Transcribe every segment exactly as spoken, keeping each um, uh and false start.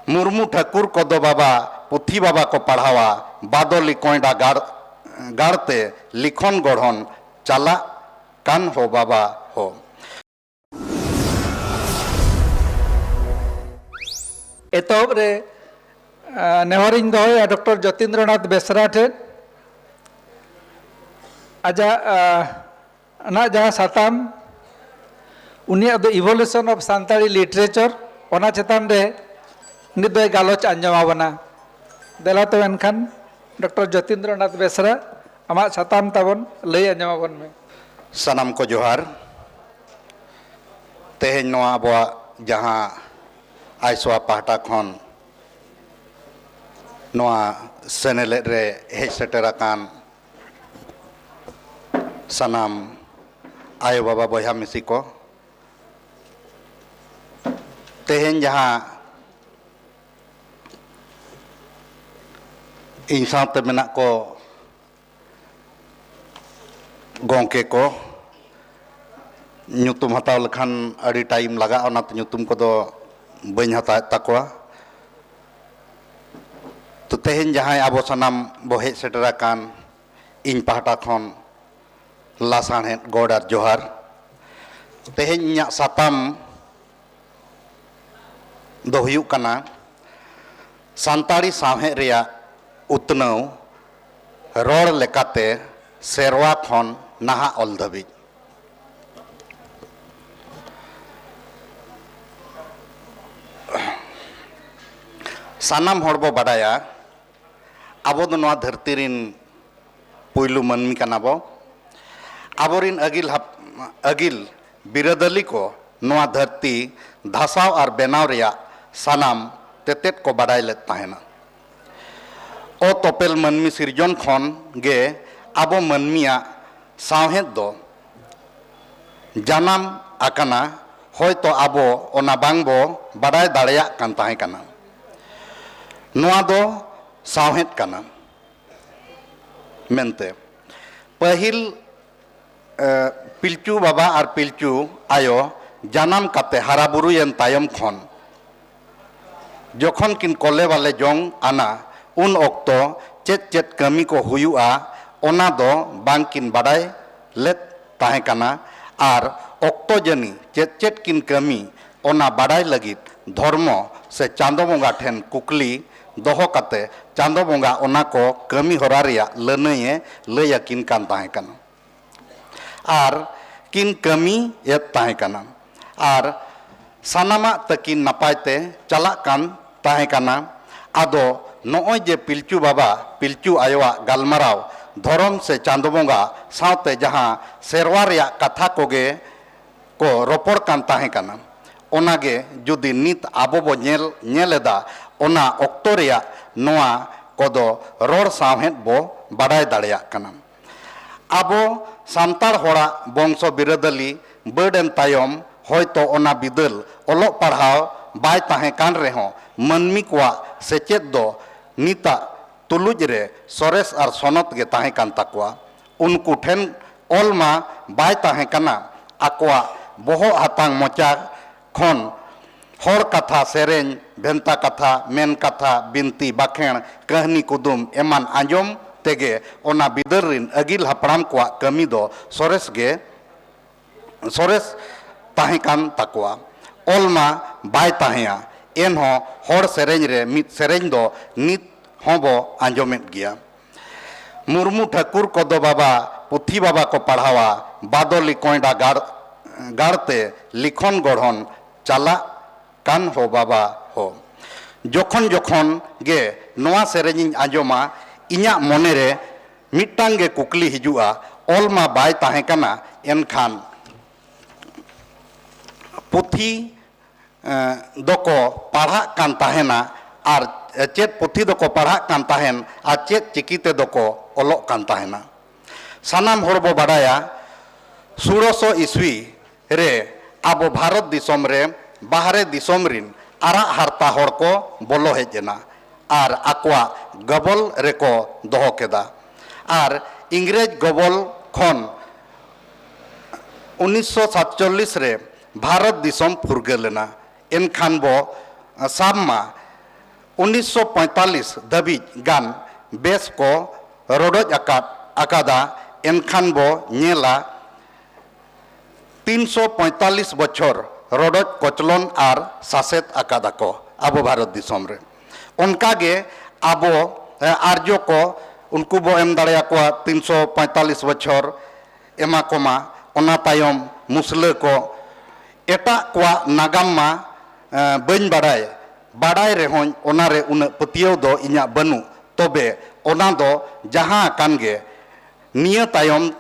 ᱢᱩᱨᱢᱩ ᱴᱷᱟᱹᱠᱩᱨ ᱠᱚᱫᱚ ᱵᱟᱵᱟ ᱯᱩᱛᱷᱤ ᱵᱟᱵᱟ ᱠᱚ ᱯᱟᱲᱦᱟᱣᱟ, ᱵᱟᱫᱚᱞᱤ ᱠᱚᱸᱭᱰᱟ ᱜᱟᱲ, ᱜᱟᱲ ᱛᱮ ᱞᱤᱠᱷᱚᱱ ᱜᱚᱲᱦᱚᱱ ᱪᱟᱞᱟᱜ ᱠᱟᱱ ᱦᱳ ᱵᱟᱵᱟ ᱦᱳ᱾ ᱮᱛᱚᱦᱚᱵ ᱨᱮ, ᱟ, ᱱᱮᱦᱚᱨᱤᱧ ᱫᱚᱦᱚᱭᱟ ᱰᱚᱠᱴᱚᱨ ᱡᱚᱛᱤᱱᱫᱨᱚᱱᱟᱛᱷ ᱵᱮᱥᱨᱟ ᱴᱷᱮᱱ᱾ ᱟᱡᱟᱜ, ᱟ, ᱟᱱᱟᱜ ᱡᱟᱦᱟᱸ ᱥᱟᱛᱟᱢ, ᱩᱱᱤᱭᱟᱜ ᱫᱚ Evolution of Santali Literature, ᱚᱱᱟ ᱪᱮᱛᱟᱱ ᱨᱮ ᱱᱤᱛ ᱫᱚᱭ ᱜᱟᱞᱚᱪ ᱟᱸᱡᱚᱢ ᱟᱵᱚᱱᱟ᱾ ᱫᱮᱞᱟ ᱛᱚ ᱮᱱᱠᱷᱟᱱ ᱰᱚᱠᱴᱚᱨ ᱡᱚᱛᱤᱱᱫᱨᱚᱱᱟᱛᱷ ᱵᱮᱥᱨᱟ, ᱟᱢᱟᱜ ᱥᱟᱛᱟᱢ ᱛᱟᱵᱚᱱ ᱞᱟᱹᱭ ᱟᱸᱡᱚᱢ ᱟᱵᱚᱱ ᱢᱮ᱾ ᱥᱟᱱᱟᱢ ᱠᱚ ᱡᱚᱦᱟᱨ᱾ ᱛᱮᱦᱮᱧ ᱱᱚᱣᱟ ᱟᱵᱚᱣᱟᱜ ᱡᱟᱦᱟᱸ ᱟᱭᱥᱳᱣᱟ ᱯᱟᱦᱴᱟ ᱠᱷᱚᱱ ᱱᱚᱣᱟ ᱥᱮᱱᱮᱞᱮᱫ ᱨᱮ ᱦᱮᱡ ᱥᱮᱴᱮᱨ ᱟᱠᱟᱱ ᱥᱟᱱᱟᱢ ᱟᱭᱳ ᱵᱟᱵᱟ ᱵᱚᱭᱦᱟ ᱢᱤᱥᱤ ᱠᱚ, ᱛᱮᱦᱮᱧ ᱡᱟᱦᱟᱸ ᱤᱧ ᱥᱟᱶᱛᱮ ᱢᱮᱱᱟᱜ ᱠᱚ ᱜᱚᱢᱠᱮ ᱠᱚ, ᱧᱩᱛᱩᱢ ᱦᱟᱛᱟᱣ ᱞᱮᱠᱷᱟᱱ ᱟᱹᱰᱤ ᱴᱟᱭᱤᱢ ᱞᱟᱜᱟᱜᱼᱟ, ᱚᱱᱟᱛᱮ ᱧᱩᱛᱩᱢ ᱠᱚᱫᱚ ᱵᱟᱹᱧ ᱦᱟᱛᱟᱣᱮᱫ ᱛᱟᱠᱚᱣᱟ᱾ ᱛᱚ, ᱛᱮᱦᱮᱧ ᱡᱟᱦᱟᱸᱭ ᱟᱵᱚ ᱥᱟᱱᱟᱢ ᱵᱚ ᱦᱮᱡ ᱥᱮᱴᱮᱨ ᱟᱠᱟᱱ, ᱤᱧ ᱯᱟᱦᱴᱟ ᱠᱷᱚᱱ ᱞᱟᱥᱟᱬᱦᱮᱫ ᱜᱚᱰ ᱟᱨ ᱡᱚᱦᱟᱨ᱾ ᱛᱮᱦᱮᱧ ᱤᱧᱟᱹᱜ ᱥᱟᱛᱟᱢ ᱫᱚ ᱦᱩᱭᱩᱜ ᱠᱟᱱᱟ ᱥᱟᱱᱛᱟᱲᱤ ᱥᱟᱶᱦᱮᱫ ᱨᱮᱭᱟᱜ ᱩᱛᱱᱟᱹᱣ, ᱨᱚᱲ ᱞᱮᱠᱟᱛᱮ ᱥᱮᱨᱣᱟ ᱠᱷᱚᱱ ᱱᱟᱦᱟᱜ ᱚᱞ ᱫᱷᱟᱹᱵᱤᱡ᱾ ᱥᱟᱱᱟᱢ ᱦᱚᱲ ᱵᱚ ᱵᱟᱰᱟᱭᱟ, ᱟᱵᱚ ᱫᱚ ᱱᱚᱣᱟ ᱫᱷᱟᱹᱨᱛᱤ ᱨᱤᱱ ᱯᱩᱭᱞᱩ ᱢᱟᱹᱱᱢᱤ ᱠᱟᱱᱟ ᱵᱚ᱾ ᱟᱵᱚᱨᱤᱱ ᱟᱹᱜᱤᱞ ᱦᱟᱯ-, ᱟᱹᱜᱤᱞ ᱵᱤᱨᱟᱹᱫᱟᱹᱞᱤ ᱠᱚ ᱱᱚᱣᱟ ᱫᱷᱟᱹᱨᱛᱤ ᱫᱷᱟᱥᱟᱣ ᱟᱨ ᱵᱮᱱᱟᱣ ᱨᱮᱭᱟᱜ ᱥᱟᱱᱟᱢ ᱛᱮᱛᱮᱫ ᱠᱚ ᱵᱟᱰᱟᱭ ᱞᱮᱫ ᱛᱟᱦᱮᱱᱟ᱾ ᱚᱛ ᱚᱯᱮᱞ ᱢᱟᱹᱱᱢᱤ ᱥᱤᱨᱡᱚᱱ ᱠᱷᱚᱱ ᱜᱮ ᱟᱵᱚ ᱢᱟᱹᱱᱢᱤᱭᱟᱜ ᱥᱟᱶᱦᱮᱫ ᱫᱚ ᱡᱟᱱᱟᱢ ᱟᱠᱟᱱᱟ, ᱦᱚᱭᱛᱚ ᱟᱵᱚ ᱚᱱᱟ ᱵᱟᱝ ᱵᱚ ᱵᱟᱰᱟᱭ ᱫᱟᱲᱮᱭᱟᱜ ᱠᱟᱱ ᱛᱟᱦᱮᱸ ᱠᱟᱱᱟ᱾ ᱱᱚᱣᱟ ᱫᱚ ᱥᱟᱶᱦᱮᱫ ᱠᱟᱱᱟ ᱢᱮᱱᱛᱮ᱾ ᱯᱟᱹᱦᱤᱞ, ᱮ, ᱯᱤᱞᱪᱩ ᱵᱟᱵᱟ ᱟᱨ ᱯᱤᱞᱪᱩ ᱟᱭᱳ ᱡᱟᱱᱟᱢ ᱠᱟᱛᱮ ᱦᱟᱨᱟ ᱵᱩᱨᱩᱭᱮᱱ ᱛᱟᱭᱚᱢ ᱠᱷᱚᱱ ᱡᱚᱠᱷᱚᱱ ᱠᱤᱱ ᱠᱚᱞᱮ ᱵᱟᱞᱮ ᱡᱚᱝ ᱟᱱᱟ, ᱩᱱ ᱚᱠᱛᱚ ᱪᱮᱫ ᱪᱮᱫ ᱠᱟᱹᱢᱤ ᱠᱚ ᱦᱩᱭᱩᱜᱼᱟ, ᱚᱱᱟ ᱫᱚ ᱵᱟᱝ ᱠᱤᱱ ᱵᱟᱰᱟᱭ ᱞᱮᱫ ᱛᱟᱦᱮᱸ ᱠᱟᱱᱟ᱾ ᱟᱨ ᱚᱠᱛᱚ ᱡᱟᱹᱱᱤ ᱪᱮᱫ ᱪᱮᱫ ᱠᱤᱱ ᱠᱟᱹᱢᱤ, ᱚᱱᱟ ᱵᱟᱰᱟᱭ ᱞᱟᱹᱜᱤᱫ ᱫᱷᱚᱨᱢᱚ ᱥᱮ ᱪᱟᱸᱫᱚ ᱵᱚᱸᱜᱟ ᱴᱷᱮᱱ ᱠᱩᱠᱞᱤ ᱫᱚᱦᱚ ᱠᱟᱛᱮ ᱪᱟᱸᱫᱚ ᱵᱚᱸᱜᱟ ᱚᱱᱟ ᱠᱚ ᱠᱟᱹᱢᱤ ᱦᱚᱨᱟ ᱨᱮᱭᱟᱜ ᱞᱟᱹᱱᱟᱹᱭᱮ ᱞᱟᱹᱭ ᱟᱹᱠᱤᱱ ᱠᱟᱱ ᱛᱟᱦᱮᱸ ᱠᱟᱱᱟ᱾ ᱟᱨ ᱠᱤᱱ ᱠᱟᱹᱢᱤᱭᱮᱫ ᱛᱟᱦᱮᱸ ᱠᱟᱱᱟ᱾ ᱟᱨ ᱥᱟᱱᱟᱢᱟᱜ ᱛᱟᱹᱠᱤᱱ ᱱᱟᱯᱟᱭ ᱛᱮ ᱪᱟᱞᱟᱜ ᱠᱟᱱ ᱛᱟᱦᱮᱸ ᱠᱟᱱᱟ᱾ ᱟᱫᱚ ᱱᱚᱜᱼᱚᱭ ᱡᱮ ᱯᱤᱞᱪᱩ ᱵᱟᱵᱟ, ᱯᱤᱞᱪᱩ ᱟᱭᱳᱣᱟᱜ ᱜᱟᱞᱢᱟᱨᱟᱣ, ᱫᱷᱚᱨᱚᱢ ᱥᱮ ᱪᱟᱸᱫᱚ ᱵᱚᱸᱜᱟ ᱥᱟᱶᱛᱮ ᱡᱟᱦᱟᱸ ᱥᱮᱨᱣᱟ ᱨᱮᱭᱟᱜ ᱠᱟᱛᱷᱟ ᱠᱚᱜᱮ ᱠᱚ ᱨᱚᱯᱚᱲ ᱠᱟᱱ ᱛᱟᱦᱮᱸ ᱠᱟᱱᱟ, ᱚᱱᱟᱜᱮ ᱡᱩᱫᱤ ᱱᱤᱛ ᱟᱵᱚ ᱵᱚ ᱧᱮᱞ, ᱧᱮᱞ ᱮᱫᱟ, ᱚᱱᱟ ᱚᱠᱛᱚ ᱨᱮᱭᱟᱜ ᱱᱚᱣᱟ ᱠᱚᱫᱚ ᱨᱚᱲ ᱥᱟᱶᱦᱮᱫ ᱵᱚ ᱵᱟᱰᱟᱭ ᱫᱟᱲᱮᱭᱟᱜ ᱠᱟᱱᱟ᱾ ᱟᱵᱚ ᱥᱟᱱᱛᱟᱲ ᱦᱚᱲᱟᱜ ᱵᱚᱝᱥᱚ ᱵᱤᱨᱟᱹᱫᱟᱹᱞᱤ ᱵᱟᱹᱰ ᱮᱱ ᱛᱟᱭᱚᱢ ᱦᱚᱭᱛᱚ ᱚᱱᱟ ᱵᱤᱫᱟᱹᱞ ᱚᱞᱚᱜ ᱯᱟᱲᱦᱟᱣ ᱵᱟᱭ ᱛᱟᱦᱮᱸ ᱠᱟᱱ ᱨᱮᱦᱚᱸ, ᱢᱟᱹᱱᱢᱤ ᱠᱚᱣᱟᱜ ᱥᱮᱪᱮᱫ ᱫᱚ ᱱᱤᱛᱟᱜ ᱛᱩᱞᱩᱡ ᱨᱮ ᱥᱚᱨᱮᱥ ᱟᱨ ᱥᱚᱱᱚᱛ ᱜᱮ ᱛᱟᱦᱮᱸ ᱠᱟᱱ ᱛᱟᱠᱚᱣᱟ᱾ ᱩᱱᱠᱩ ᱴᱷᱮᱱ ᱚᱞ ᱢᱟ ᱵᱟᱭ ᱛᱟᱦᱮᱸ ᱠᱟᱱᱟ, ᱟᱠᱚᱣᱟᱜ ᱵᱚᱦᱚᱜ ᱦᱟᱛᱟᱝ ᱢᱚᱪᱟ ᱠᱷᱚᱱ ᱦᱚᱲ ᱠᱟᱛᱷᱟ, ᱥᱮᱨᱮᱧ, ᱵᱷᱮᱱᱛᱟ ᱠᱟᱛᱷᱟ, ᱢᱮᱱ ᱠᱟᱛᱷᱟ, ᱵᱤᱱᱛᱤ, ᱵᱟᱠᱷᱮᱬ, ᱠᱟᱹᱦᱱᱤ, ᱠᱩᱫᱩᱢ ᱮᱢᱟᱱ ᱟᱸᱡᱚᱢ ᱛᱮᱜᱮ ᱚᱱᱟ ᱵᱤᱫᱟᱹᱞ ᱨᱤᱱ ᱟᱹᱜᱤᱞ ᱦᱟᱯᱲᱟᱢ ᱠᱚᱣᱟᱜ ᱠᱟᱹᱢᱤ ᱫᱚ ᱥᱚᱨᱮᱥ ᱜᱮ, ᱥᱚᱨᱮᱥ ᱛᱟᱦᱮᱸ ᱠᱟᱱ ᱛᱟᱠᱚᱣᱟ᱾ ᱚᱞ ᱢᱟ ᱵᱟᱭ ᱛᱟᱦᱮᱸᱭᱟ, ᱮᱱᱦᱚᱸ ᱦᱚᱲ ᱥᱮᱨᱮᱧ ᱨᱮ ᱢᱤᱫ ᱥᱮᱨᱮᱧ ᱫᱚ ᱱᱤᱛ ᱦᱚᱸ ᱵᱚ ᱟᱸᱡᱚᱢᱮᱫ ᱜᱮᱭᱟ᱾ ᱢᱩᱨᱢᱩ ᱴᱷᱟᱹᱠᱩᱨ ᱠᱚᱫᱚ ᱵᱟᱵᱟ, ᱯᱩᱛᱷᱤ ᱵᱟᱵᱟ ᱠᱚ ᱯᱟᱲᱦᱟᱣᱟ, ᱵᱟᱫᱚᱞᱤ ᱠᱚᱸᱭᱰᱟ ᱜᱟᱲ, ᱜᱟᱲ ᱛᱮ ᱞᱤᱠᱷᱚᱱ ᱜᱚᱲᱦᱚᱱ ᱪᱟᱞᱟᱜ ᱠᱟᱱ ᱦᱚ ᱵᱟᱵᱟ ᱦᱚ᱾ ᱡᱚᱠᱷᱚᱱ ᱡᱚᱠᱷᱚᱱ ᱜᱮ ᱱᱚᱣᱟ ᱥᱮᱨᱮᱧᱤᱧ ᱟᱸᱡᱚᱢᱟ, ᱤᱧᱟᱜ ᱢᱚᱱᱮ ᱨᱮ ᱢᱤᱫᱴᱟᱝ ᱜᱮ ᱠᱩᱠᱞᱤ ᱦᱤᱡᱩᱜᱼᱟ, ᱚᱞ ᱢᱟ ᱵᱟᱭ ᱛᱟᱦᱮᱸ ᱠᱟᱱᱟ, ᱮᱱᱠᱷᱟᱱ ᱯᱩᱛᱷᱤ, ᱮᱸ, ᱫᱚᱠᱚ ᱯᱟᱲᱦᱟᱜ ᱠᱟᱱ ᱛᱟᱦᱮᱱᱟ ᱟᱨ ᱪᱮᱫ ᱯᱩᱛᱷᱤ ᱫᱚᱠᱚ ᱯᱟᱲᱦᱟᱜ ᱠᱟᱱ ᱛᱟᱦᱮᱱ ᱟᱨ ᱪᱮᱫ ᱪᱤᱠᱤ ᱛᱮᱫᱚ ᱠᱚ ᱚᱞᱚᱜ ᱠᱟᱱ ᱛᱟᱦᱮᱱᱟ? ᱥᱟᱱᱟᱢ ᱦᱚᱲ ᱵᱚ ᱵᱟᱰᱟᱭᱟ, ᱥᱳᱲᱚᱥᱚ ᱤᱥᱣᱤ ᱨᱮ ᱟᱵᱚ ᱵᱷᱟᱨᱚᱛ ᱫᱤᱥᱚᱢ ᱨᱮ ᱵᱟᱦᱨᱮ ᱫᱤᱥᱚᱢ ᱨᱤᱱ ᱟᱨᱟᱜ ᱦᱟᱨᱛᱟ ᱦᱚᱲ ᱠᱚ ᱵᱚᱞᱚ ᱦᱮᱡ ᱮᱱᱟ ᱟᱨ ᱟᱠᱚᱣᱟᱜ ᱜᱚᱵᱚᱞ ᱨᱮᱠᱚ ᱫᱚᱦᱚ ᱠᱮᱫᱟ᱾ ᱟᱨ ᱤᱝᱨᱮᱡᱽ ᱜᱚᱵᱚᱞ ᱠᱷᱚᱱ ᱩᱱᱤᱥᱥᱚ ᱥᱟᱛᱪᱚᱞᱞᱤᱥ ᱨᱮ ᱵᱷᱟᱨᱚᱛ ᱫᱤᱥᱚᱢ ᱯᱷᱩᱨᱜᱟᱹᱞ ᱮᱱᱟ᱾ ᱮᱱᱠᱷᱟᱱ ᱵᱚ ᱥᱟᱵ ᱢᱟ, ᱩᱱᱤᱥᱥᱚ ᱯᱚᱸᱭᱛᱟᱞᱞᱤᱥ ᱫᱷᱟᱹᱵᱤᱡ ᱜᱟᱱ ᱵᱮᱥ ᱠᱚ ᱨᱚᱰᱚᱡ ᱟᱠᱟᱫ ᱟᱠᱟᱫᱟ, ᱮᱱᱠᱷᱟᱱ ᱵᱚ ᱧᱮᱞᱟ ᱛᱤᱱᱥᱚ ᱯᱚᱸᱭᱛᱟᱞᱞᱤᱥ ᱵᱚᱪᱷᱚᱨ ᱨᱚᱰᱚᱡ ᱠᱚᱪᱞᱚᱱ ᱟᱨ ᱥᱟᱥᱮᱛ ᱟᱠᱟᱫᱟ ᱠᱚ ᱟᱵᱚ ᱵᱷᱟᱨᱚᱛ ᱫᱤᱥᱚᱢ ᱨᱮ᱾ ᱚᱱᱠᱟ ᱜᱮ ᱟᱵᱚ, ᱮ, ᱟᱨᱡᱚ ᱠᱚ, ᱩᱱᱠᱩ ᱵᱚ ᱮᱢ ᱫᱟᱲᱮᱭᱟᱠᱚᱣᱟ ᱛᱤᱱᱥᱚ ᱯᱚᱸᱭᱛᱟᱞᱞᱤᱥ ᱵᱚᱪᱷᱚᱨ ᱮᱢᱟ ᱠᱚᱢᱟ᱾ ᱚᱱᱟ ᱛᱟᱭᱚᱢ ᱢᱩᱥᱞᱟᱹ ᱠᱚ᱾ ᱮᱴᱟᱜ ᱠᱚᱣᱟᱜ ᱱᱟᱜᱟᱢ ᱢᱟ, ᱮ, ᱵᱟᱹᱧ ᱵᱟᱲᱟᱭ, ᱵᱟᱲᱟᱭ ᱨᱮᱦᱚᱸᱧ ᱚᱱᱟᱨᱮ ᱩᱱᱟᱹᱜ ᱯᱟᱹᱛᱭᱟᱹᱣ ᱫᱚ ᱤᱧᱟᱹᱜ ᱵᱟᱹᱱᱩᱜ᱾ ᱛᱚᱵᱮ ᱚᱱᱟ ᱫᱚ ᱡᱟᱦᱟᱸ ᱟᱠᱟᱱ ᱜᱮ, ᱱᱤᱭᱟᱹ ᱛᱟᱭᱚᱢ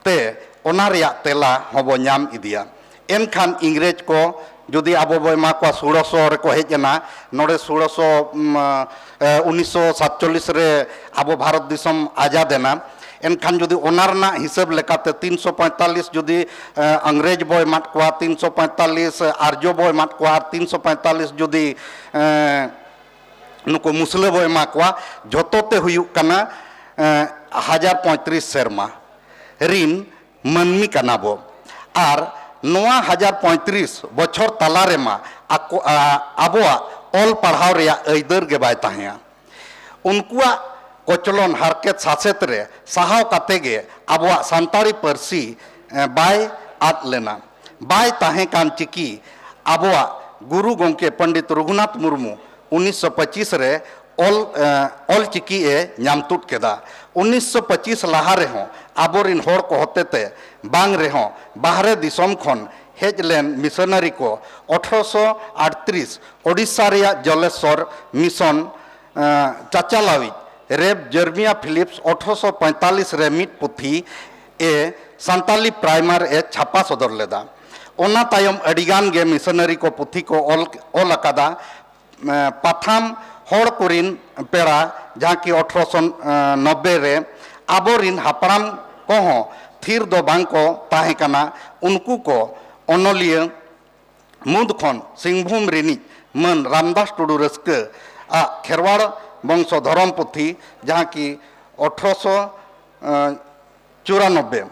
ᱛᱮ ᱚᱱᱟ ᱨᱮᱭᱟᱜ ᱛᱮᱞᱟ ᱦᱚᱸᱵᱚ ᱧᱟᱢ ᱤᱫᱤᱭᱟ᱾ ᱮᱱᱠᱷᱟᱱ ᱤᱝᱨᱮᱡᱽ ᱠᱚ ᱡᱩᱫᱤ ᱟᱵᱚ ᱵᱚ ᱮᱢᱟ ᱠᱚᱣᱟ, ᱥᱳᱲᱚᱥᱚ ᱨᱮᱠᱚ ᱦᱮᱡ ᱮᱱᱟ, ᱱᱚᱰᱮ ᱥᱳᱲᱚᱥᱚ, ᱩᱢ, ᱮ, ᱩᱱᱤᱥᱥᱚ ᱥᱟᱛᱪᱚᱞᱞᱤᱥ ᱨᱮ ᱟᱵᱚ ᱵᱷᱟᱨᱚᱛ ᱫᱤᱥᱚᱢ ᱟᱡᱟᱫ ᱮᱱᱟ᱾ ᱮᱱᱠᱷᱟᱱ ᱡᱩᱫᱤ ᱚᱱᱟ ᱨᱮᱱᱟᱜ ᱦᱤᱥᱟᱹᱵ ᱞᱮᱠᱟᱛᱮ ᱛᱤᱱᱥᱚ ᱯᱚᱸᱭᱛᱟᱞᱞᱤᱥ ᱡᱩᱫᱤ, ᱮ, ᱤᱝᱨᱮᱡᱽ ᱵᱚ ᱮᱢᱟᱫ ᱠᱚᱣᱟ, ᱛᱤᱱᱥᱚ ᱯᱚᱸᱭᱛᱟᱞᱞᱤᱥ ᱟᱨᱡᱚ ᱵᱚ ᱮᱢᱟᱫ ᱠᱚᱣᱟ, ᱟᱨ ᱛᱤᱱᱥᱚ ᱯᱚᱸᱭᱛᱟᱞᱞᱤᱥ ᱡᱩᱫᱤ, ᱮ, ᱱᱩᱠᱩ ᱢᱩᱥᱞᱟᱹ ᱵᱚ ᱮᱢᱟ ᱠᱚᱣᱟ, ᱡᱷᱚᱛᱚ ᱛᱮ ᱦᱩᱭᱩᱜ ᱠᱟᱱᱟ, ᱮ, ᱦᱟᱡᱟᱨ ᱯᱚᱸᱭᱛᱨᱤᱥ ᱥᱮᱨᱢᱟ ᱨᱤᱱ ᱢᱟᱹᱱᱢᱤ ᱠᱟᱱᱟ ᱵᱚ᱾ ᱟᱨ ᱱᱚᱣᱟ ᱦᱟᱡᱟᱨ ᱯᱚᱸᱭᱛᱨᱤᱥ ᱵᱚᱪᱷᱚᱨ ᱛᱟᱞᱟ ᱨᱮᱢᱟ ᱟᱠᱚ, ᱟ, ᱟᱵᱚᱣᱟᱜ ᱚᱞ ᱯᱟᱲᱦᱟᱣ ᱨᱮᱭᱟᱜ ᱟᱹᱭᱫᱟᱹᱨ ᱜᱮ ᱵᱟᱭ ᱛᱟᱦᱮᱸᱭᱟ᱾ ᱩᱱᱠᱩᱣᱟᱜ ᱠᱚᱪᱞᱚᱱ ᱦᱟᱨᱠᱮᱛ ᱥᱟᱥᱮᱛ ᱨᱮ ᱥᱟᱦᱟᱣ ᱠᱟᱛᱮ ᱜᱮ ᱟᱵᱚᱣᱟᱜ ᱥᱟᱱᱛᱟᱲᱤ ᱯᱟᱹᱨᱥᱤ, ᱮ, ᱵᱟᱭ ᱟᱫ ᱞᱮᱱᱟ᱾ ᱵᱟᱭ ᱛᱟᱦᱮᱸ ᱠᱟᱱ ᱪᱤᱠᱤ ᱟᱵᱚᱣᱟᱜ ᱜᱩᱨᱩ ᱜᱚᱢᱠᱮ ᱯᱚᱱᱰᱤᱛ ᱨᱚᱜᱷᱩᱱᱟᱛᱷ ᱢᱩᱨᱢᱩ ᱩᱱᱤᱥᱥᱚ ᱯᱚᱸᱪᱤᱥ ᱨᱮ ᱚᱞ, ᱮ, ᱚᱞ ᱪᱤᱠᱤ ᱮ ᱧᱟᱢ ᱛᱩᱫ ᱠᱮᱫᱟ᱾ ᱩᱱᱤᱥᱥᱚ ᱯᱚᱸᱪᱤᱥ ᱞᱟᱦᱟ ᱨᱮᱦᱚᱸ ᱟᱵᱚᱨᱤᱱ ᱦᱚᱲ ᱠᱚ ᱦᱚᱛᱮᱛᱮ ᱵᱟᱝ ᱨᱮᱦᱚᱸ ᱵᱟᱦᱨᱮ ᱫᱤᱥᱚᱢ ᱠᱷᱚᱱ ᱦᱮᱡ ᱞᱮᱱ ᱢᱤᱥᱚᱱᱟᱨᱤ ᱠᱚ ᱟᱴᱷᱨᱚᱥᱚ ᱟᱴᱛᱨᱤᱥ ᱳᱰᱤᱥᱟ ᱨᱮᱭᱟᱜ ᱡᱚᱞᱮᱥᱥᱚᱨ ᱢᱤᱥᱚᱱ, ᱮ, ᱪᱟᱪᱟᱞᱟᱣᱤᱡ ᱨᱮᱵ ᱡᱮᱨᱢᱤᱭᱟ ᱯᱷᱤᱞᱤᱯᱥ ᱟᱴᱷᱨᱚᱥᱚ ᱯᱚᱸᱭᱛᱟᱞᱞᱤᱥ ᱨᱮ ᱢᱤᱫ ᱯᱩᱛᱷᱤ ᱮ ᱥᱟᱱᱛᱟᱞᱤ ᱯᱨᱟᱭᱢᱟᱨ ᱮ ᱪᱷᱟᱯᱟ ᱥᱚᱫᱚᱨ ᱞᱮᱫᱟ᱾ ᱚᱱᱟ ᱛᱟᱭᱚᱢ ᱟᱹᱰᱤᱜᱟᱱ ᱜᱮ ᱢᱤᱥᱚᱱᱟᱨᱤ ᱠᱚ ᱯᱩᱛᱷᱤ ᱠᱚ ᱚᱞ, ᱚᱞ ᱟᱠᱟᱫᱟ᱾ ᱮ, ᱯᱟᱛᱷᱟᱢ ᱦᱚᱲ ᱠᱚᱨᱤᱱ ᱯᱮᱲᱟ, ᱡᱟᱦᱟᱸ ᱠᱤ ᱟᱴᱷᱨᱚᱥᱚ ᱱᱚᱵᱵᱳᱭ ᱨᱮ ᱟᱵᱚᱨᱤᱱ ᱦᱟᱯᱲᱟᱢ ᱠᱚᱦᱚᱸ ᱛᱷᱤᱨ ᱫᱚ ᱵᱟᱝ ᱠᱚ ᱛᱟᱦᱮᱸ ᱠᱟᱱᱟ᱾ ᱩᱱᱠᱩ ᱠᱚ ᱚᱱᱚᱞᱤᱭᱟᱹ ᱢᱩᱫᱽ ᱠᱷᱚᱱ ᱥᱤᱝᱵᱷᱩᱢ ᱨᱤᱱᱤᱡ ᱢᱟᱹᱱ ᱨᱟᱢᱫᱟᱥ ᱴᱩᱰᱩ ᱨᱟᱹᱥᱠᱟᱹ ᱟᱜ ᱠᱷᱮᱨᱣᱟᱲ ᱵᱚᱝᱥᱚ ᱫᱷᱚᱨᱚᱢ ᱯᱩᱛᱷᱤ, ᱡᱟᱦᱟᱸ ᱠᱤ ᱟᱴᱷᱨᱚᱥᱚ, ᱮ, ᱪᱩᱨᱟᱱᱚᱵᱵᱮ᱾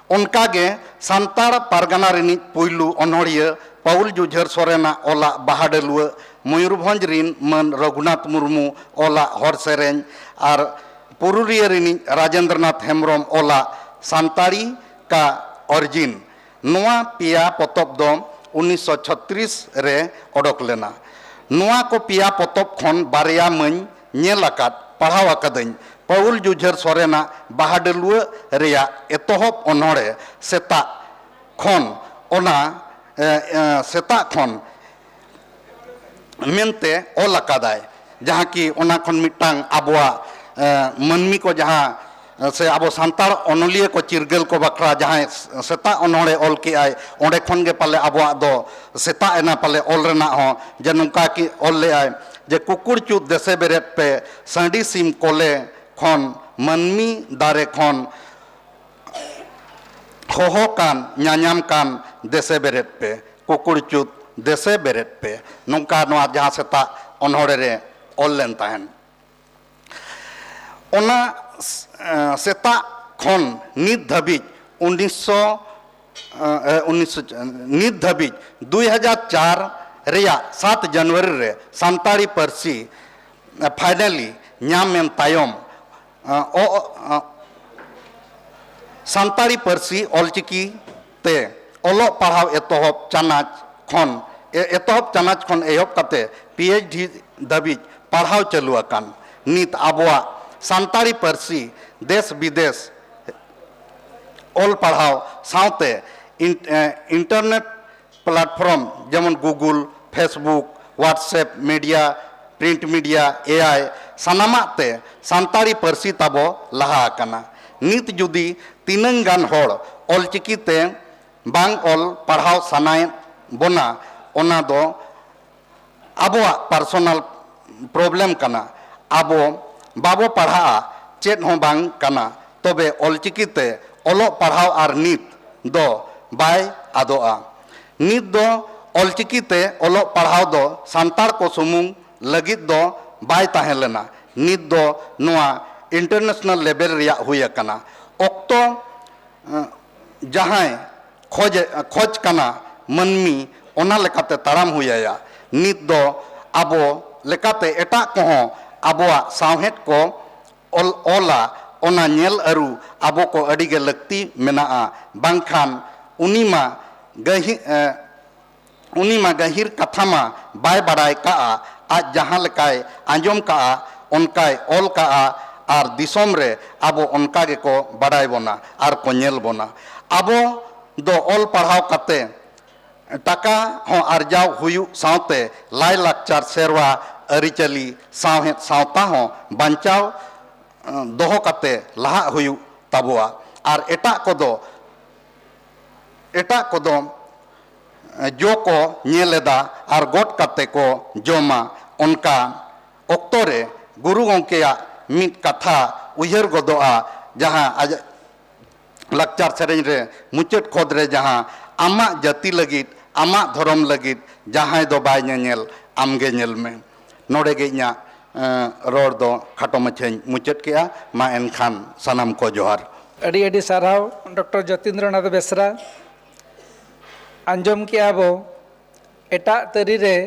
ᱚᱱᱠᱟᱜᱮ ᱥᱟᱱᱛᱟᱲ ᱯᱟᱨᱜᱟᱱᱟ ᱨᱤᱱᱤᱡ ᱯᱩᱭᱞᱩ ᱚᱱᱚᱲᱦᱤᱭᱟᱹ ᱯᱟᱹᱣᱩᱞ ᱡᱩᱡᱷᱟᱹᱨ ᱥᱚᱨᱮᱱᱟᱜ ᱚᱞᱟᱜ ᱵᱟᱦᱟ ᱰᱟᱹᱞᱩᱣᱟᱹ ᱢᱚᱭᱩᱨᱵᱷᱚᱸᱡᱽ ᱨᱤᱱ ᱢᱟᱹᱱ ᱨᱚᱜᱷᱩᱱᱟᱛᱷ ᱢᱩᱨᱢᱩ ᱚᱞᱟᱜ ᱦᱚᱲ ᱥᱮᱨᱮᱧ ᱟᱨ ᱯᱩᱨᱩᱞᱤᱭᱟᱹ ᱨᱤᱱᱤᱡ ᱨᱟᱡᱮᱱᱫᱨᱚᱱᱟᱛᱷ ᱦᱮᱢᱵᱽᱨᱚᱢ ᱚᱞᱟᱜ ᱥᱟᱱᱛᱟᱲᱤ ᱠᱟ ᱚᱨᱡᱤᱱ᱾ ᱱᱚᱣᱟ ᱯᱮᱭᱟ ᱯᱚᱛᱚᱵ ᱫᱚ ᱩᱱᱤᱥᱥᱚ ᱪᱷᱚᱛᱨᱤᱥ ᱨᱮ ᱚᱰᱚᱠ ᱞᱮᱱᱟ᱾ ᱱᱚᱣᱟ ᱠᱚ ᱯᱮᱭᱟ ᱯᱚᱛᱚᱵ ᱠᱷᱚᱱ ᱵᱟᱨᱭᱟ ᱢᱟᱹᱧ ᱧᱮᱞ ᱟᱠᱟᱫ, ᱯᱟᱲᱦᱟᱣ ᱟᱠᱟᱫᱟᱹᱧ᱾ ᱯᱟᱹᱣᱩᱞ ᱡᱩᱡᱷᱟᱹᱨ ᱥᱚᱨᱮᱱᱟᱜ ᱵᱟᱦᱟ ᱰᱟᱹᱞᱩᱣᱟᱹ ᱨᱮᱭᱟᱜ ᱮᱛᱚᱦᱚᱵ ᱚᱱᱚᱬᱦᱮ ᱥᱮᱛᱟᱜ ᱠᱷᱚᱱ ᱚᱱᱟ, ᱮ, ᱮ, ᱥᱮᱛᱟᱜ ᱠᱷᱚᱱ ᱢᱮᱱᱛᱮ ᱚᱞ ᱟᱠᱟᱫᱟᱭ, ᱡᱟᱦᱟᱸ ᱠᱤ ᱚᱱᱟ ᱠᱷᱚᱱ ᱢᱤᱫᱴᱟᱝ ᱟᱵᱚᱣᱟᱜ, ᱮ, ᱢᱟᱹᱱᱢᱤ ᱠᱚ ᱡᱟᱦᱟᱸ, ᱮ, ᱥᱮ ᱟᱵᱚ ᱥᱟᱱᱛᱟᱲ ᱚᱱᱚᱞᱤᱭᱟᱹ ᱠᱚ ᱪᱤᱨᱜᱟᱹᱞ ᱠᱚ ᱵᱟᱠᱷᱨᱟ ᱡᱟᱦᱟᱸᱭ ᱥᱮᱛᱟᱜ ᱚᱱᱚᱬᱦᱮ ᱚᱞ ᱠᱮᱜᱼᱟᱭ, ᱚᱸᱰᱮ ᱠᱷᱚᱱ ᱜᱮ ᱯᱟᱞᱮ ᱟᱵᱚᱣᱟᱜ ᱫᱚ ᱥᱮᱛᱟᱜ ᱮᱱᱟ ᱯᱟᱞᱮ ᱚᱞ ᱨᱮᱱᱟᱜ ᱦᱚᱸ, ᱡᱮ ᱱᱚᱝᱠᱟ ᱠᱤ ᱚᱞ ᱞᱮᱜᱼᱟᱭ ᱡᱮ, "ᱠᱩᱠᱩᱲ ᱪᱩᱫ ᱫᱮᱥᱮ ᱵᱮᱨᱮᱫ ᱯᱮ, ᱥᱟᱺᱰᱤ ᱥᱤᱢ ᱠᱚᱞᱮ ᱠᱷᱚᱱ, ᱢᱟᱹᱱᱢᱤ ᱫᱟᱨᱮ ᱠᱷᱚᱱ ᱦᱚᱦᱚ ᱠᱟᱱ, ᱧᱟᱧᱟᱢ ᱠᱟᱱ, ᱫᱮᱥᱮ ᱵᱮᱨᱮᱫ ᱯᱮ, ᱠᱩᱠᱩᱲ ᱪᱩᱫ ᱫᱮᱥᱮ ᱵᱮᱨᱮᱫ ᱯᱮ", ᱱᱚᱝᱠᱟ ᱱᱚᱣᱟ ᱡᱟᱦᱟᱸ ᱥᱮᱛᱟᱜ ᱚᱱᱚᱬᱦᱮ ᱨᱮ ᱚᱞ ᱞᱮᱱ ᱛᱟᱦᱮᱸᱱ᱾ ᱚᱱᱟ, ᱮ, ᱥᱮᱛᱟᱜ ᱠᱷᱚᱱ ᱱᱤᱛ ᱫᱷᱟᱹᱵᱤᱡ ᱩᱱᱤᱥᱥᱚ, ᱮ, ᱩᱱᱤᱥᱥᱚ, ᱱᱤᱛ ᱫᱷᱟᱹᱵᱤᱡ ᱫᱩᱭ ᱦᱟᱡᱟᱨ ᱪᱟᱨ ᱨᱮᱭᱟᱜ ᱥᱟᱛ ᱡᱟᱱᱩᱣᱟᱨᱤ ᱨᱮ ᱥᱟᱱᱛᱟᱲᱤ ᱯᱟᱹᱨᱥᱤ, ᱮ, finally ᱧᱟᱢ ᱮᱱ ᱛᱟᱭᱚᱢ, ᱮ, ᱚ-, ᱚ-, ᱥᱟᱱᱛᱟᱲᱤ ᱯᱟᱹᱨᱥᱤ ᱚᱞᱪᱤᱠᱤ ᱛᱮ ᱚᱞᱚᱜ ᱯᱟᱲᱦᱟᱣ ᱮᱛᱚᱦᱚᱵ ᱪᱟᱱᱟᱪ ᱠᱷᱚᱱ, ᱮ-, ᱮᱛᱚᱦᱚᱵ ᱪᱟᱱᱟᱪ ᱠᱷᱚᱱ ᱮᱦᱚᱵ ᱠᱟᱛᱮ PhD ᱫᱷᱟᱹᱵᱤᱡ ᱯᱟᱲᱦᱟᱣ ᱪᱟᱹᱞᱩ ᱟᱠᱟᱱ᱾ ᱱᱤᱛ ᱟᱵᱚᱣᱟᱜ ᱥᱟᱱᱛᱟᱲᱤ ᱯᱟᱹᱨᱥᱤ ᱫᱮᱥ ᱵᱤᱫᱮᱥ ᱚᱞ ᱯᱟᱲᱦᱟᱣ ᱥᱟᱶᱛᱮ ᱤᱱ-, ᱮ, internet platform ᱡᱮᱢᱚᱱ Google, Facebook, WhatsApp, media, print media, AI, ᱥᱟᱱᱟᱢᱟᱜ ᱛᱮ ᱥᱟᱱᱛᱟᱲᱤ ᱯᱟᱹᱨᱥᱤ ᱛᱟᱵᱚ ᱞᱟᱦᱟ ᱟᱠᱟᱱᱟ᱾ ᱱᱤᱛ ᱡᱩᱫᱤ ᱛᱤᱱᱟᱹᱝ ᱜᱟᱱ ᱦᱚᱲ ᱚᱞᱪᱤᱠᱤ ᱛᱮ ᱵᱟᱝ ᱚᱞ ᱯᱟᱲᱦᱟᱣ ᱥᱟᱱᱟᱭᱮᱫ ᱵᱚᱱᱟ, ᱚᱱᱟ ᱫᱚ ᱟᱵᱚᱣᱟᱜ personal problem ᱠᱟᱱᱟ᱾ ᱟᱵᱚ ᱵᱟᱵᱚ ᱯᱟᱲᱦᱟᱜᱼᱟ, ᱪᱮᱫ ᱦᱚᱸ ᱵᱟᱝ ᱠᱟᱱᱟ, ᱛᱚᱵᱮ ᱚᱞᱪᱤᱠᱤ ᱛᱮ ᱚᱞᱚᱜ ᱯᱟᱲᱦᱟᱣ ᱟᱨ ᱱᱤᱛ ᱫᱚ ᱵᱟᱭ ᱟᱫᱚᱜᱼᱟ᱾ ᱱᱤᱛ ᱫᱚ ᱚᱞᱪᱤᱠᱤ ᱛᱮ ᱚᱞᱚᱜ ᱯᱟᱲᱦᱟᱣ ᱫᱚ ᱥᱟᱱᱛᱟᱲ ᱠᱚ ᱥᱩᱢᱩᱝ ᱞᱟᱹᱜᱤᱫ ᱫᱚ ᱵᱟᱭ ᱛᱟᱦᱮᱸ ᱞᱮᱱᱟ, ᱱᱤᱛ ᱫᱚ ᱱᱚᱣᱟ international level ᱨᱮᱭᱟᱜ ᱦᱩᱭ ᱟᱠᱟᱱᱟ᱾ ᱚᱠᱛᱚ, ᱮᱸ, ᱡᱟᱦᱟᱸᱭ ᱠᱷᱚᱡᱮ, ᱠᱷᱚᱡᱽ ᱠᱟᱱᱟ ᱢᱟᱹᱱᱢᱤ, ᱚᱱᱟ ᱞᱮᱠᱟᱛᱮ ᱛᱟᱲᱟᱢ ᱦᱩᱭ ᱟᱭᱟ᱾ ᱱᱤᱛ ᱫᱚ ᱟᱵᱚ ᱞᱮᱠᱟᱛᱮ ᱮᱴᱟᱜ ᱠᱚᱦᱚᱸ ᱟᱵᱚᱣᱟᱜ ᱥᱟᱶᱦᱮᱫ ᱠᱚ ᱚᱞ ᱚᱞᱟ, ᱚᱱᱟ ᱧᱮᱞ ᱟᱹᱨᱩ ᱟᱵᱚ ᱠᱚ ᱟᱹᱰᱤ ᱜᱮ ᱞᱟᱹᱠᱛᱤ ᱢᱮᱱᱟᱜᱼᱟ᱾ ᱵᱟᱝᱠᱷᱟᱱ ᱩᱱᱤ ᱢᱟ ᱜᱟᱹᱦᱤ ᱮ, ᱩᱱᱤ ᱢᱟ ᱜᱟᱹᱦᱤᱨ ᱠᱟᱛᱷᱟ ᱢᱟ ᱵᱟᱭ ᱵᱟᱰᱟᱭ ᱠᱟᱜᱼᱟ, ᱟᱡ ᱡᱟᱦᱟᱸ ᱞᱮᱠᱟᱭ ᱟᱸᱡᱚᱢ ᱠᱟᱜᱼᱟ ᱚᱱᱠᱟᱭ ᱚᱞ ᱠᱟᱜᱼᱟ, ᱟᱨ ᱫᱤᱥᱚᱢ ᱨᱮ ᱟᱵᱚ ᱚᱱᱠᱟ ᱜᱮᱠᱚ ᱵᱟᱰᱟᱭ ᱵᱚᱱᱟ ᱟᱨ ᱠᱚ ᱧᱮᱞ ᱵᱚᱱᱟ᱾ ᱟᱵᱚ ᱫᱚ ᱚᱞ ᱯᱟᱲᱦᱟᱣ ᱠᱟᱛᱮ ᱴᱟᱠᱟ ᱦᱚᱸ ᱟᱨᱡᱟᱣ ᱦᱩᱭᱩᱜ ᱥᱟᱶᱛᱮ ᱞᱟᱭᱼᱞᱟᱠᱪᱟᱨ, ᱥᱮᱨᱣᱟ, ᱟᱹᱨᱤᱪᱟᱹᱞᱤ, ᱥᱟᱶᱦᱮᱫ, ᱥᱟᱶᱛᱟ ᱦᱚᱸ ᱵᱟᱧᱪᱟᱣ ᱮ, ᱫᱚᱦᱚ ᱠᱟᱛᱮ ᱞᱟᱦᱟᱜ ᱦᱩᱭᱩᱜ ᱛᱟᱵᱚᱣᱟ᱾ ᱟᱨ ᱮᱴᱟᱜ ᱠᱚᱫᱚ ᱮᱴᱟᱜ ᱠᱚᱫᱚ ᱮ, ᱡᱚ ᱠᱚ ᱧᱮᱞ ᱮᱫᱟ ᱟᱨ ᱜᱚᱫ ᱠᱟᱛᱮ ᱠᱚ ᱡᱚᱢᱟ᱾ ᱚᱱᱠᱟ ᱚᱠᱛᱚ ᱨᱮ ᱜᱩᱨᱩ ᱜᱚᱢᱠᱮᱭᱟᱜ ᱢᱤᱫ ᱠᱟᱛᱷᱟ ᱩᱭᱦᱟᱹᱨ ᱜᱚᱫᱚᱜᱼᱟ, ᱡᱟᱦᱟᱸ ᱟᱡ ᱞᱟᱠᱪᱟᱨ ᱥᱮᱨᱮᱧ ᱨᱮ ᱢᱩᱪᱟᱹᱫ ᱠᱷᱚᱫ ᱨᱮ ᱡᱟᱦᱟᱸ, "ᱟᱢᱟᱜ ᱡᱟᱹᱛᱤ ᱞᱟᱹᱜᱤᱫ, ᱟᱢᱟᱜ ᱫᱷᱚᱨᱚᱢ ᱞᱟᱹᱜᱤᱫ ᱡᱟᱦᱟᱸᱭ ᱫᱚ ᱵᱟᱭ ᱧᱮᱧᱮᱞ, ᱟᱢᱜᱮ ᱧᱮᱞ ᱢᱮ᱾" ᱱᱚᱰᱮ ᱜᱮ ᱤᱧᱟᱹᱜ ᱮ, ᱨᱚᱲ ᱫᱚ ᱠᱷᱟᱴᱚ ᱢᱟᱪᱷᱟᱧ ᱢᱩᱪᱟᱹᱫ ᱠᱮᱜᱼᱟ᱾ ᱢᱟ ᱮᱱᱠᱷᱟᱱ ᱥᱟᱱᱟᱢ ᱠᱚ ᱡᱚᱦᱟᱨ᱾ ᱟᱹᱰᱤ ᱟᱹᱰᱤ ᱥᱟᱨᱦᱟᱣ ᱰᱚᱠᱴᱚᱨ ᱡᱚᱛᱤᱱᱫᱨᱚᱱᱟᱛᱷ ᱵᱮᱥᱨᱟ᱾ ᱟᱸᱡᱚᱢ ᱠᱮᱜᱼᱟ ᱵᱚ, ᱮᱴᱟᱜ ᱛᱟᱹᱨᱤ ᱨᱮ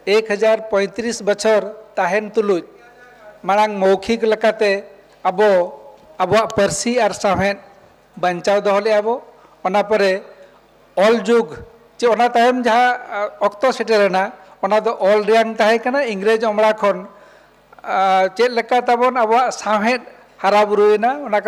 ᱮᱠ ᱦᱟᱡᱟᱨ ᱯᱚᱸᱭᱛᱨᱤᱥ ᱵᱚᱪᱷᱚᱨ ᱛᱟᱦᱮᱱ ᱛᱩᱞᱩᱡ ᱢᱟᱲᱟᱝ ᱢᱚᱣᱠᱷᱤᱠ ᱞᱮᱠᱟᱛᱮ ᱟᱵᱚ ᱟᱵᱚᱣᱟᱜ ᱯᱟᱹᱨᱥᱤ ᱟᱨ ᱥᱟᱶᱦᱮᱫ ᱵᱟᱧᱪᱟᱣ ᱫᱚᱦᱚ ᱞᱮᱜᱼᱟ ᱵᱚ᱾ ᱚᱱᱟ ᱯᱚᱨᱮ ᱚᱞ ᱡᱩᱜᱽ ᱪᱮ ᱚᱱᱟ ᱛᱟᱭᱚᱢ ᱡᱟᱦᱟᱸ, ᱟ, ᱚᱠᱛᱚ ᱥᱮᱴᱮᱨᱮᱱᱟ, ᱚᱱᱟ ᱫᱚ ᱚᱞ ᱨᱮᱭᱟᱝ ᱛᱟᱦᱮᱸ ᱠᱟᱱᱟ᱾ ᱤᱝᱨᱮᱡᱽ ᱚᱢᱲᱟ ᱠᱷᱚᱱ, ᱟ, ᱪᱮᱫ ᱞᱮᱠᱟ ᱛᱟᱵᱚᱱ ᱟᱵᱚᱣᱟᱜ ᱥᱟᱶᱦᱮᱫ ᱦᱟᱨᱟ ᱵᱩᱨᱩᱭᱮᱱᱟ, ᱚᱱᱟ